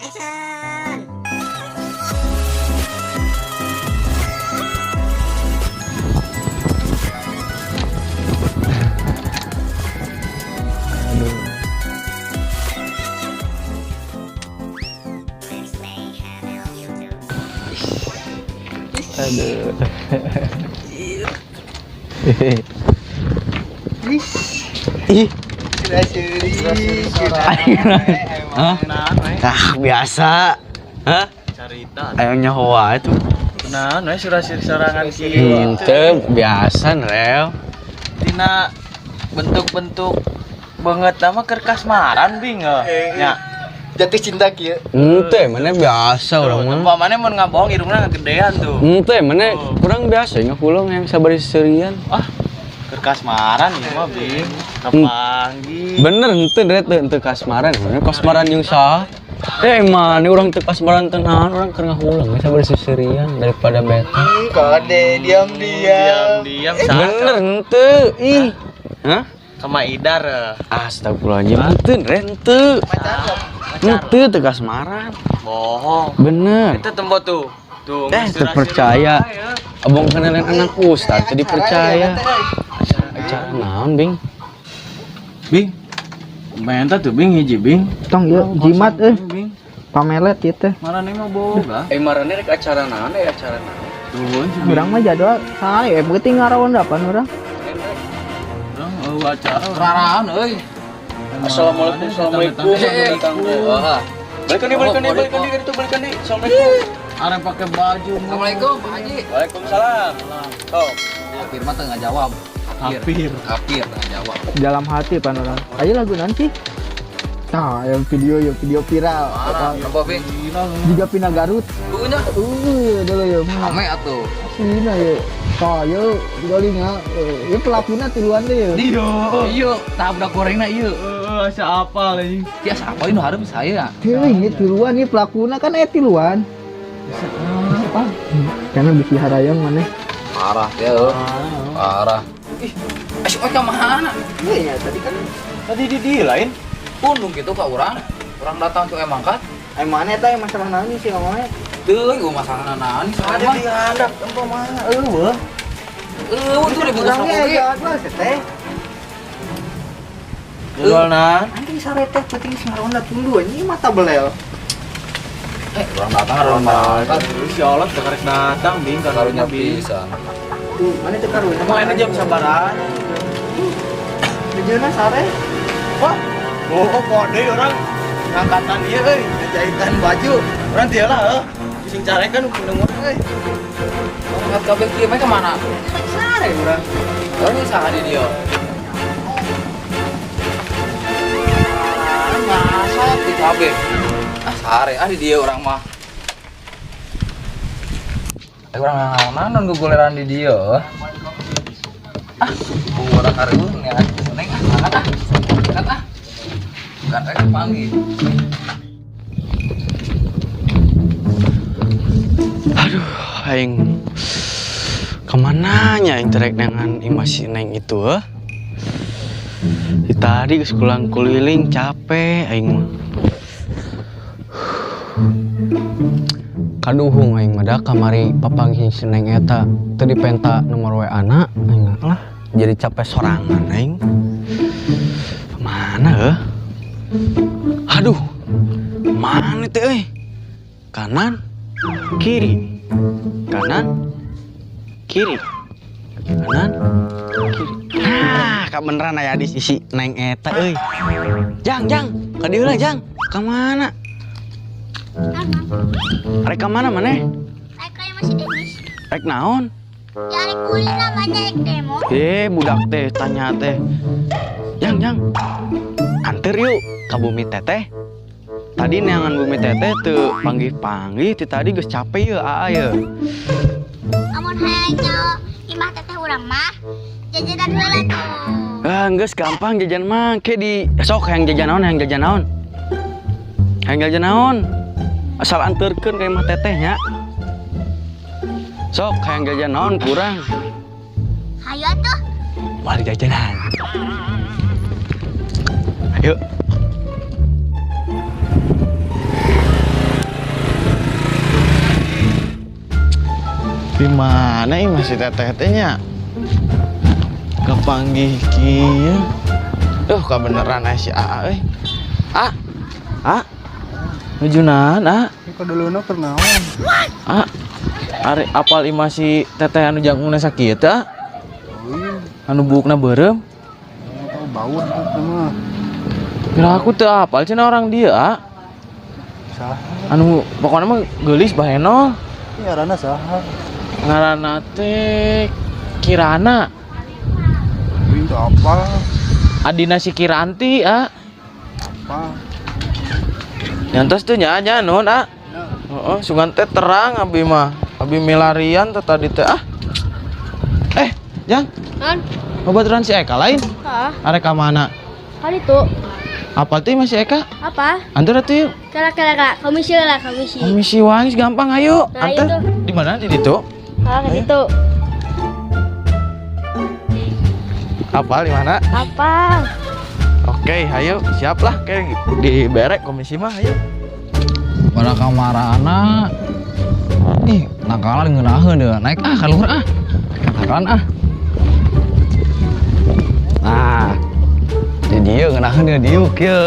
Action! Aduh. Ih. Hah? Ah, biasa. Hah? Carita. Ayo nyaho wae tuh. Nah, we surasir sorangan kieu. Henteu, biasa rel. Tina bentuk-bentuk banget nama keur kasmaran, Bing. Nya. Jatuh cinta kieu. Henteu, mana biasa urang mah. Umpamane mun ngabohong irungna ngagedean tuh. Henteu, mana kurang biasa ngahuleng yang sabar serian. Ah, keur kasmaran ieu mah, Bing. Kapanggih. Bener henteu dret teu henteu kasmaran. Mana kasmaran jeung saha? Eh, mana urang teu kasmaran tenan, urang keur ngahuleng we sabar seserian daripada bete. Kode diam-diam. Diam-diam Bener henteu. Ih. Hah? Sama Idar. Eh. Astagfirullahaladzim, henteu dret henteu. Henteu teu kasmaran. Bohong. Bener. Itu tempo tuh. Tuh, Eh, terpercaya. Abang kenalin anak ustad, jadi percaya. Acara naon, Bing? Bing. Menta tuh, Bing, hiji, Bing. Tong ieu jimat euy. Bing. Pamelet ieu teh. Marane mah boga. Eh, marane rek acara naon, eh acara naon? Tuh, si Bing. Urang mah jadwal sae penting ngarawan urang. Urang eueuh acara. Raraan euy. Assalamualaikum, assalamualaikum. Wah. Balikan nih, balikan nih, balikan nih, itu balikan nih. Assalamualaikum. Arek pakai baju. Assalamualaikum Pak Haji. Waalaikumsalam. Oh, Kafir mah teu ngajawab. Kafir. Kafir teu ngajawab. Dalam hati pan urang. Ayo lagu naon sih? Nah, yang video ya video viral. Parah, apa Bing? Juga pindah Garut. Punya Dulu ya. rame atuh. Aslina ya. Tah, yo golinga. Ya pelakuna tiluan deh ya. Iya. Iya, tahap budak gorengna ieu. Heeh, asa apal anjing. Tiasa apa ini hareup saya. Heuh, ini tiluan nih pelakuna kan aya tiluan. Apa? Karena bisi harayang maneh. Parah ya euy. Parah. Ih, asyik ka mana? Iya, tadi kan Tadi di di lain. Pundung gitu ka urang. Urang datang ke emang kan? Mana eta yang masalah naon sih ngomongnya? Teu, ieu masalah naon Ada mah. di handap tempo mana? Eueuh. Eueuh tuh dibungkus Urang rokok ge ge. jadwal sih teh. Jadwalna. Anjing sare teh penting ngaronda tunduh anjing mata belel. Eh, urang datang urang datang. Si Allah teu karek datang, Bing, Karunya karunya Bing. pisan. Tuh, mana teh karunya? Emang enak jam sabaraha? Tujuanna sare. Wah, oh kode orang ngangkatan ieu euy, jahitan baju. Urang tieu lah heuh. Sing carekan kudu euy. Urang kabeh kieu mah ka mana? Sare urang. Urang geus saha di dieu? Ngasot di kabeh. Ah, sare ah di dieu urang mah. Eh, urang naon guguleran di dieu. Ah, urang kareuh ngean neng ah, angkat ah. Angkat ah. Bukan rek panggil. Aduh, aing kemana nya aing terek dengan imah si neng itu eh? Di tadi geus kulang kuliling capek aing mah. Kaduhung aing mah da kamari papanggih si neng eta teu dipenta nomor WA na aing mah lah jadi capek sorangan aing. Mana heuh? Aduh, mana teh euy? Kanan, kiri, kanan, kiri, kanan, kiri. Nah, kabeneran aya di sisi neng eta euy. Jang, jang, ka dieu lah, jang. Ka mana? Rek ka mana maneh? Rek kayak masih Denis. Rek naon? Ya rek ulin namanya rek demo. Eh, budak teh tanya teh. Jang, jang. Anter yuk ka bumi teteh. Tadi neangan bumi teteh teu panggih-panggih ti tadi geus capek ye aa ye. Amun hayang nyaho imah teteh urang mah jajanan heula tuh. Ah, geus gampang jajan mah. Ke di sok hayang jajan naon, hayang jajan naon. Hayang jajan naon? Asal anterkeun ka imah teteh nya. Sok hayang jajan naon kurang. Hayo tuh. Mari jajanan. Ayo. Di mana ini masih teteh-tetehnya? Kepanggih kieu. Duh, kabeneran aya si AA euy. A. A. Nuju naon, A? Kaduluna keur naon? A. Ari apal imah si teteh anu jangkungna sakieu teh? Anu buukna beureum? Oh, bau atuh mah. Kira aku teu apal cenah orang dia, A. Saha? Anu pokoknya mah geulis bahenol. Ini ngaranna saha? Ngaranna teh Kirana. Itu apa? Adina si Kiranti, A. Apa? Nyantos tuh nya nya nuhun, A. Heeh, sugan teh terang abi mah. Abi milarian teh tadi teh ah. Eh, Jang, Non, babaturan si Eka lain. ah, Arek ka mana? kali itu Apal teh masih Eka? apa? Antar atuh yuk. Kala kala kala, komisi lah komisi. Komisi wangis gampang ayo. Nah, Antar. itu. Di mana di ditu? Ah, ke situ. Apal di mana? Apa? Oke, ayo siap lah kayak diberek komisi mah ayo. Pada kamarana ih nakalan ngeunaheun deui naik ah ka luhur ah nakalan ah nah di dieu ngeunaheun deui diuk kieu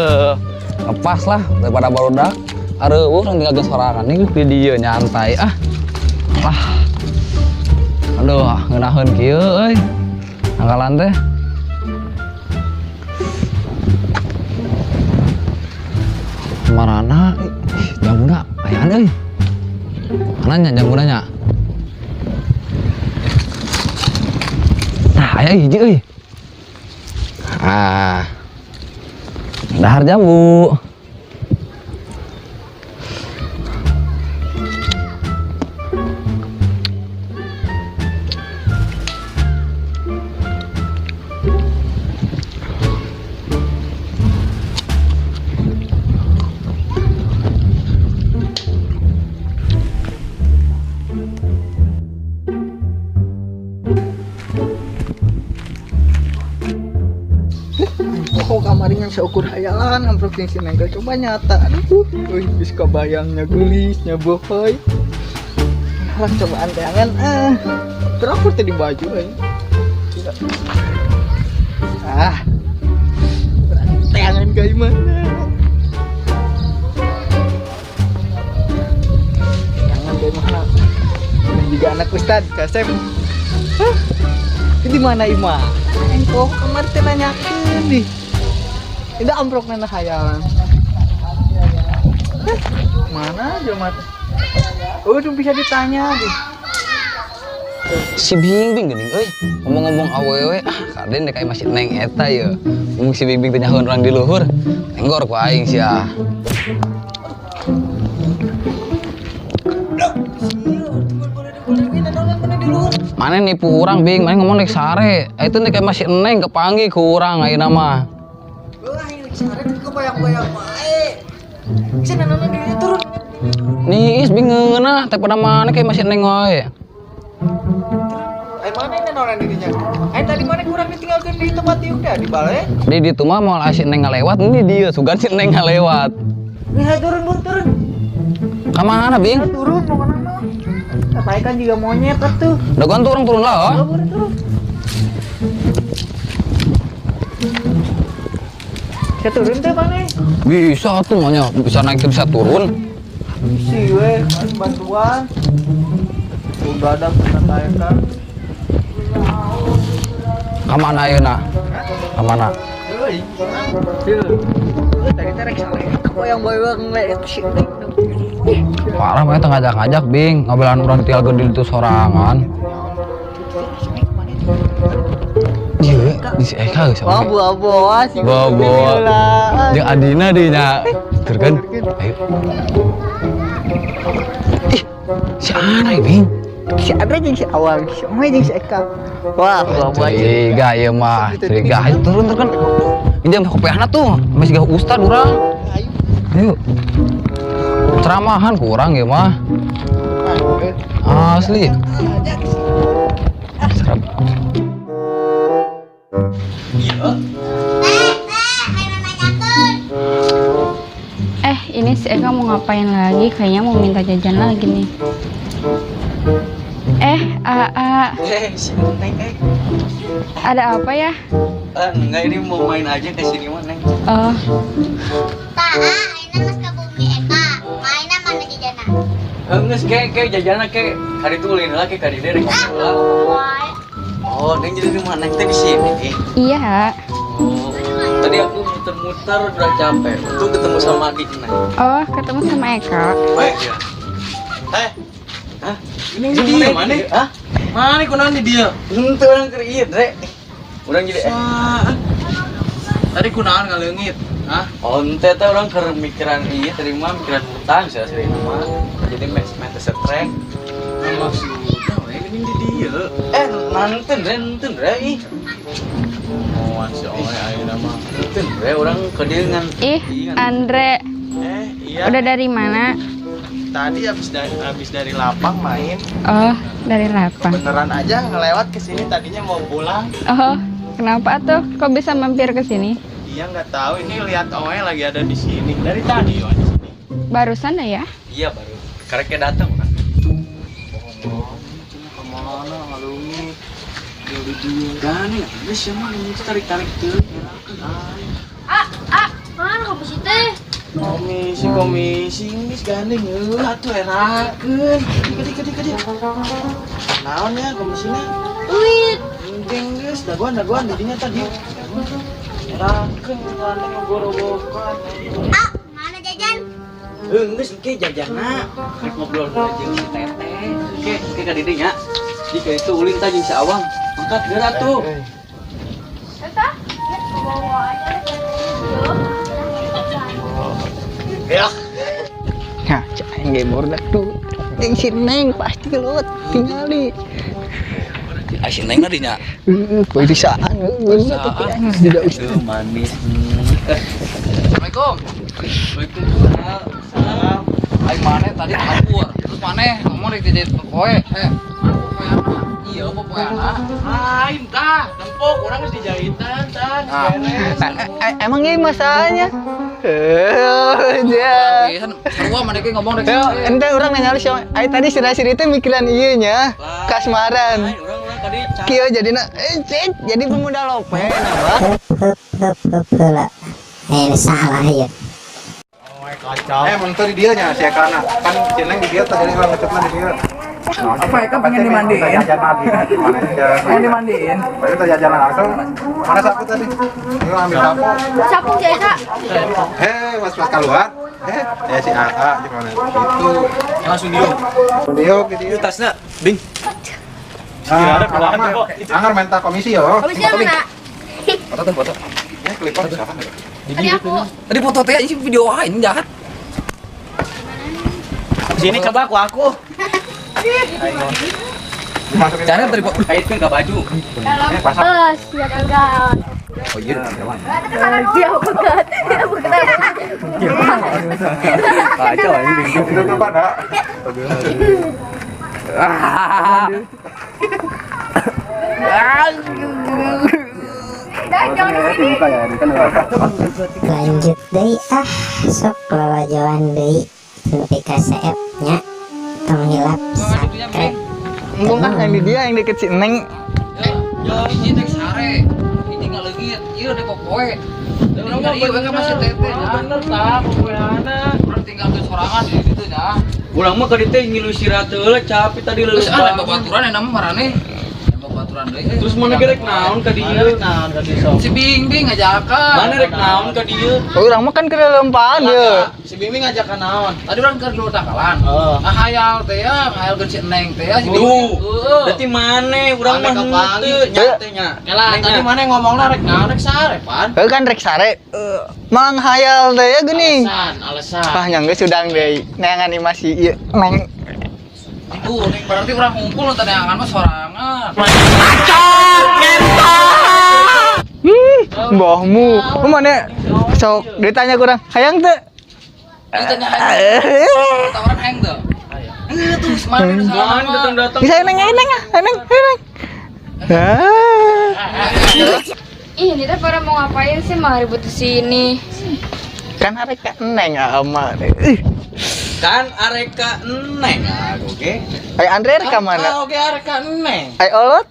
lepas lah daripada barudak areueuh urang tinggalkeun sorangan nih di dieu nyantai ah lah aduh ngeunaheun kieu euy nakalan teh marana ih jambuna ayaan euy mana nya jambuna nya nah aya hiji euy ah dahar jambu. Oh, kamari ngan seukur hayalan ngamprok jeung si Nengkel coba nyata. Aduh, euy geus kabayangnya geulisnya bohoy. Lah cobaan teangan ah. Terakhir teh di baju euy. Ah. Teangan ka mana? Teangan ka mana? Dan juga anak ustad kasep. Hah? Di mana imah? Engko kamar teh nanyakeun di. Tidak amprok nana hayalan. Hah, mana aja mata? Oh, itu bisa ditanya deh. Si Bingbing geuning euy ngomong-ngomong awewe ah kaden dek masih neng eta ye ngomong si Bingbing teh nyahoan urang di luhur nenggor ku aing sia. Mana nipu urang Bing, mana ngomong nek sare. Itu nek masih neng kepanggih ku urang ayeuna mah. Sare kebayang-bayang wae. Bisa nana dirinya turun. Nih is bingung nah, teh pada mana kayak masih neng wae. Ayo mana ini nana dirinya? Ayo tadi mana kurang ditinggalkan di tempat diuk dah di balai. Di ditu mah moal asik neng ngalewat, ini dia sugan si neng ngalewat. Nih ayo turun bur turun. Ka mana Bing? Ayo turun mau kemana mah? Tapi kan juga monyet atuh. Dagoan tuh orang turun lah. Oh. Turun turun. Bisa turun tuh mana? Bisa tuh maunya, bisa naik bisa turun. Isi we, bantuan. Udah ada kita tanyakan. Ka mana ayeuna? Ka mana? Euy, tadi teh rek saleh. Kebayang bayang lek sih. Parah mah eta ngajak-ngajak Bing, ngabelaan urang tinggal di ditu sorangan. Iya, di si Eka geus Wah, oge. buah-buah sih. Bawa-bawa. Jeung adina deui nya. Tur kan? Ayo. Ih, si Andre Bing. Si Andre jeung si Awang, si Oe jeung si Eka. Wah, buah-buah. Curiga ieu mah, curiga. Ayo turun turun kan. Ini jam kopiahna tuh, masih gak ustad urang. Ayo. Ceramahan kurang ya mah. Asli. Serem. Ini si Eka mau ngapain lagi? Kayaknya mau minta jajan lagi nih. Aa, Eh, si Neng, eh. ada apa ya? Eh, enggak, ini mau main aja ke sini mah, Neng. Oh, Tah, ayeuna geus ka bumi Eka. Mainna mana jajana? Geus ke jajanna ke hari itu ulin lah ke ka dieu rek ngobrol. Wae. Oh, Neng, jadi rumah Neng teh di sini. Iya. Oh, tadi aku muter-muter udah capek. Untung ketemu sama adik Neng. Oh, ketemu sama Eka. Weh. Iya. Eh, Hah? ini di dia mana? Hah? Mana kunaon di dia? Henteu, urang keur ieu, Dre. Urang jadi eh. Saan? Tadi kunaon ngaleungit? Hah? Oh, ente teh urang keur mikiran ieu tadi mah, mikiran hutang sia sering mah. Jadi mes mes teh strek. Maksudnya we geuning di dia. Eh, nanten Dre, nanten Dre ih. Moan si Oe ayeuna mah. Nanten Dre, urang ke dieu ngan. Ih, Andre, Eh, iya. udah dari mana? Tadi habis dari lapang main. Oh, dari lapang. Beneran aja ngelewat ke sini, tadinya mau pulang. Oh, kenapa tuh? Kok bisa mampir ke sini? Iya, nggak tahu, ini lihat Oe lagi ada di sini. Dari tadi Oe di sini. Barusan dah ya? Iya, baru. Karena kayak datang kan. Oh, cuma kemana ngalungi? Dari dia. Gane, geus sia mah nu tarik-tarik teu. Ah, ah, mana komisi teh? Komisi, komisi, geus gandeng heuh atuh erakeun. Kedik kedik kedik. Naon ya komisina? Duit. Penting geus dagoan dagoan didinya tadi. Erakeun gandeng ngogorowokan. Ah, mana jajan? Heuh, geus engke jajanna. Rek ngobrol heula jeung si Teteh. Engke engke ka dieu nya. Jika itu ulin tah jeung si Awang. Mangkat geura tuh. Eta? Bawa aja. Ya. Nah, cek aing ge barudak tuh. Jeung si Neng pasti lot tingali. Ai si Neng tadinya. Heeh, perisaan heuh tapi aing tidak usah. Aduh, manis. Assalamualaikum. Waalaikumsalam. Aing maneh tadi kabur. Terus maneh ngomong rek dijahit poe. Eh, iya popoeana. Lain tah, tempok urang geus dijahitan tah, geus Ah. beres. Nah, emang ini masalahnya? Eh, ya. Pisan sarua maneh ge ngomong rek. Yo, ente urang nanya lu siapa? Ai tadi sira-siri teh mikiran ieu nya, kasmaran. Lain urang urang tadi Kieu jadina eh cek jadi pemuda lope nama. Eh, salah ya. Kacau. Eh, mun teu di dieu nya si Ekana. Kan si Neng di dieu teh, jadi urang ngecekna di dieu. Apa Eka pengen dimandiin? Jajan lagi. Mana Pengen dimandiin. Baru teh jajanan langsung. Mana sapu tadi? Ini ambil sapu. Sapu jasa. Eh, pas pas keluar. Eh, ya si AA di mana? Itu. Langsung diuk. Diuk di dieu. Tasna, Bing. Ah, anggar minta komisi yo. Komisi mana? Foto tuh foto. Eh, klipon siapa? Tadi aku. Tadi foto teh ini video aing jahat. Sini coba aku. Dimasukin. Jangan tadi foto. Kaitkeun ka baju. Eh, pasang. Eh, siap enggak. Oh iya. Dia bukan. Dia bukan. Kacau ini. Itu tuh pada. Lanjut deui ah, sok lalajoan deui nepi ka seep nya, tong hilap subscribe. Mumpung kan yang di dia yang deket si Neng. Ya, hiji rek sare, hiji ngaleungit, ieu rek popoe. Urang ieu we ka masih teteh nya. Bener tah, popoeana. Urang tinggal ke sorangan di ditu nya. Urang mah ka dieu teh ngilu sira teh heula, capek tadi Terus ah leuleus. babaturan enak mah marane. Babaturan deui. Terus mana ge rek naon ka dieu? Naon ka dieu sok? Si Bing Bing ngajakan. Mana rek naon ka dieu? Urang mah kan keur lempaan ye. Si Bing ngajakan naon? Tadi urang keur dulu takalan. Oh. Ah hayal teh ya, hayal geus si Neng teh ya si Bing. Tuh. Heeh. Berarti maneh urang Maneh mah kapanggih. henteu nya teh nya. Elah, tadi mana ngomongna rek naon, rek sare, pan? Heuh kan rek sare. Manghayal teh ya geuning. Alasan, alasan. Ah, nya geus udang deui. Neangan imah si ieu Neng. Tuh, Neng berarti urang ngumpul nu taneangan mah sorangan. Mbahmu. Mana sok ditanya kurang hayang teu? Ditanya hayang. Tawaran hayang teu? Eh, tuh mana nu salah Mana mah. datang-datang. Bisa neng neng ah, neng neng. Ah. Ih, ini teh pada mau ngapain sih malah ribut di sini? Kan arek ka Neng ama. Ih. Kan arek ka Neng aku ge. Ai Andre rek ka mana? Oke, arek ka Neng. Ai olot?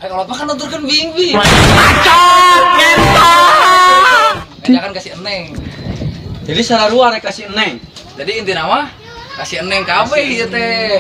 Ai olot mah kan nuturkeun bing-bing. Bacot ngentot. Jangan kasih Neng. Jadi sarua arek kasih Neng. Jadi intina mah kasih Neng kabeh ieu teh.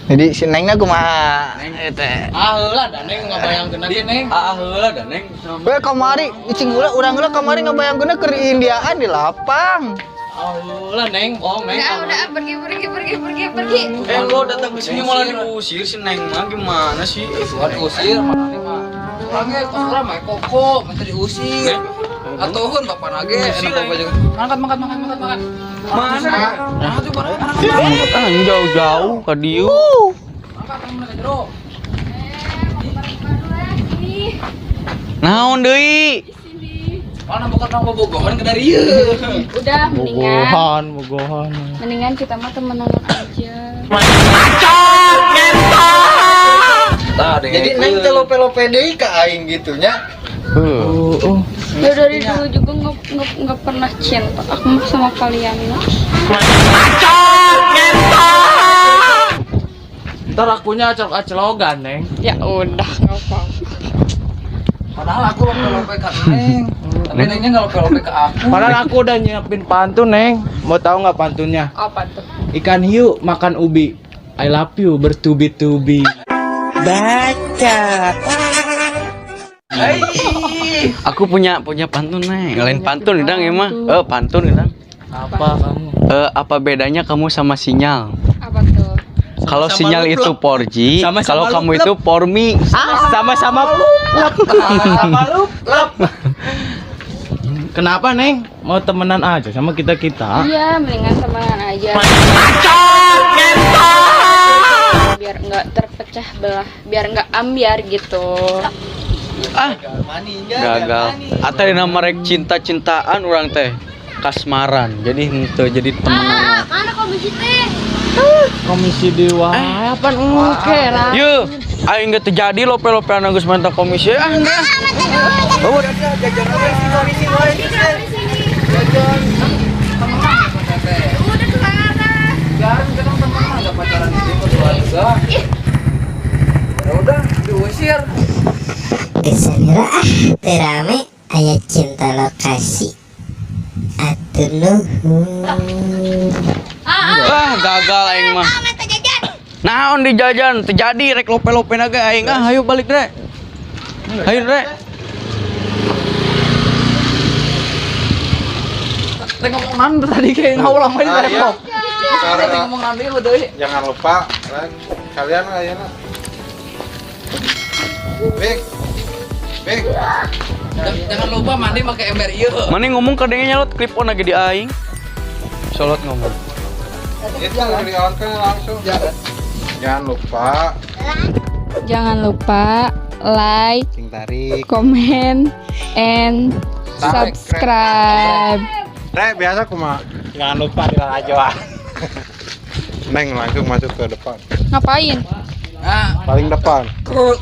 Jadi si Nengna kumaha? Neng teh. Ah heula da Neng ngabayangkeun ge Neng. Ah heula da Neng. We kamari cing heula urang heula kamari ngabayangkeunna keur Indiaan di lapang. Ah heula Neng, bohong Neng. Udah, pergi pergi pergi pergi pergi. Eh lo datang ke sini malah diusir si Neng mah gimana sih? Suara diusir mah mah. Urang ge kos urang mah koko, minta diusir. Atuhun bapak nage, enak bapak juga. Angkat makan makan makan makan. Mana? Angkat tuh barang. Angkat. Ah jauh-jauh ka dieu. Angkat kamu ka jero. Naon deui? Mana bukan nang bobogohan ke dari ieu. Udah mendingan. Bogohan. Mendingan kita mah temenan aja. Bacot ngentot. Tah deh. Jadi Neng teh lope-lope deui ka aing gitu nya. Heuh. Ya dari dulu juga nggak pernah cinta aku mah sama kalian mah. Bacot ngentot. Ntar akunya acelok-acelogan, Neng. Ya udah nggak apa-apa. Padahal aku lope-lope ka Neng. Tapi Nengnya nggak lope-lope ke aku. Padahal aku udah nyiapin pantun, Neng. Mau tahu nggak pantunnya? Apa tuh? Ikan hiu makan ubi. I love you bertubi-tubi. Baca. Aku punya pantun Neng. Lain pantun gedang emang. Pantun gedang. Apa kamu? Apa bedanya kamu sama sinyal? Apa tuh? Kalau sinyal itu 4G, kalau kamu itu 4Mi. Sama-sama lup. Sama lup. Kenapa, Neng? Mau temenan aja sama kita-kita? Iya, mendingan temenan aja. Bacot ngentot. Biar nggak terpecah belah, biar nggak ambiar gitu. Ah, gagal. Atau di nama rek cinta-cintaan orang teh kasmaran. Jadi henteu jadi temenan. Ah, mana komisi teh? Komisi dewa. Apa engke lah. Yeuh, aing geus terjadi lope-lopean geus minta komisi. Ah, enggak. Bawa Udah kemana? Biarin kita temenan enggak pacaran di berdua juga. Ya udah, diusir. Geus heula ah teu rame aya cinta lokasi. Atuh nuhun. Ah, gagal aing mah. Ah, minta jajan. Naon di jajan, terjadi rek lope-lope naga aing. Ah, ayo balik, Dre. Ayo, Dre. Teh ngomong nan tadi kayak ngawulang aja Ah, iya. teh. Teh ngomong nan deui deui. Jangan lupa like, kalian ayeuna. Bik. Bik. Jangan lupa mandi pakai ember ieu. Mana ngomong kadangnya nyalot clip on lagi di aing. Solot ngomong. Itu di on kan langsung. Jangan lupa Jangan lupa like, cing tarik. comment, and subscribe. Re, biasa kumaha? Jangan lupa di lalajoan. Neng langsung masuk ke depan. Ngapain? Nah, Paling depan.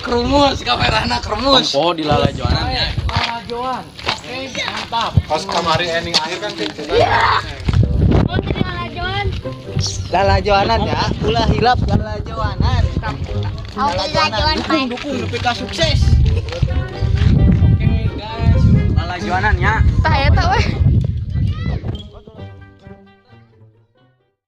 kerumus kamerana kerumus. Oh, di lalajoanan ya. Lalajoan. Oke, mantap. Pas kamari ending akhir kan gitu. Mau terima lajuan. Lalajoanan ya, ulah hilap lalajoanan. Aku lajuan, Pak. Dukung nepi ka sukses. Oke, guys. Lalajoanan ya. Tah eta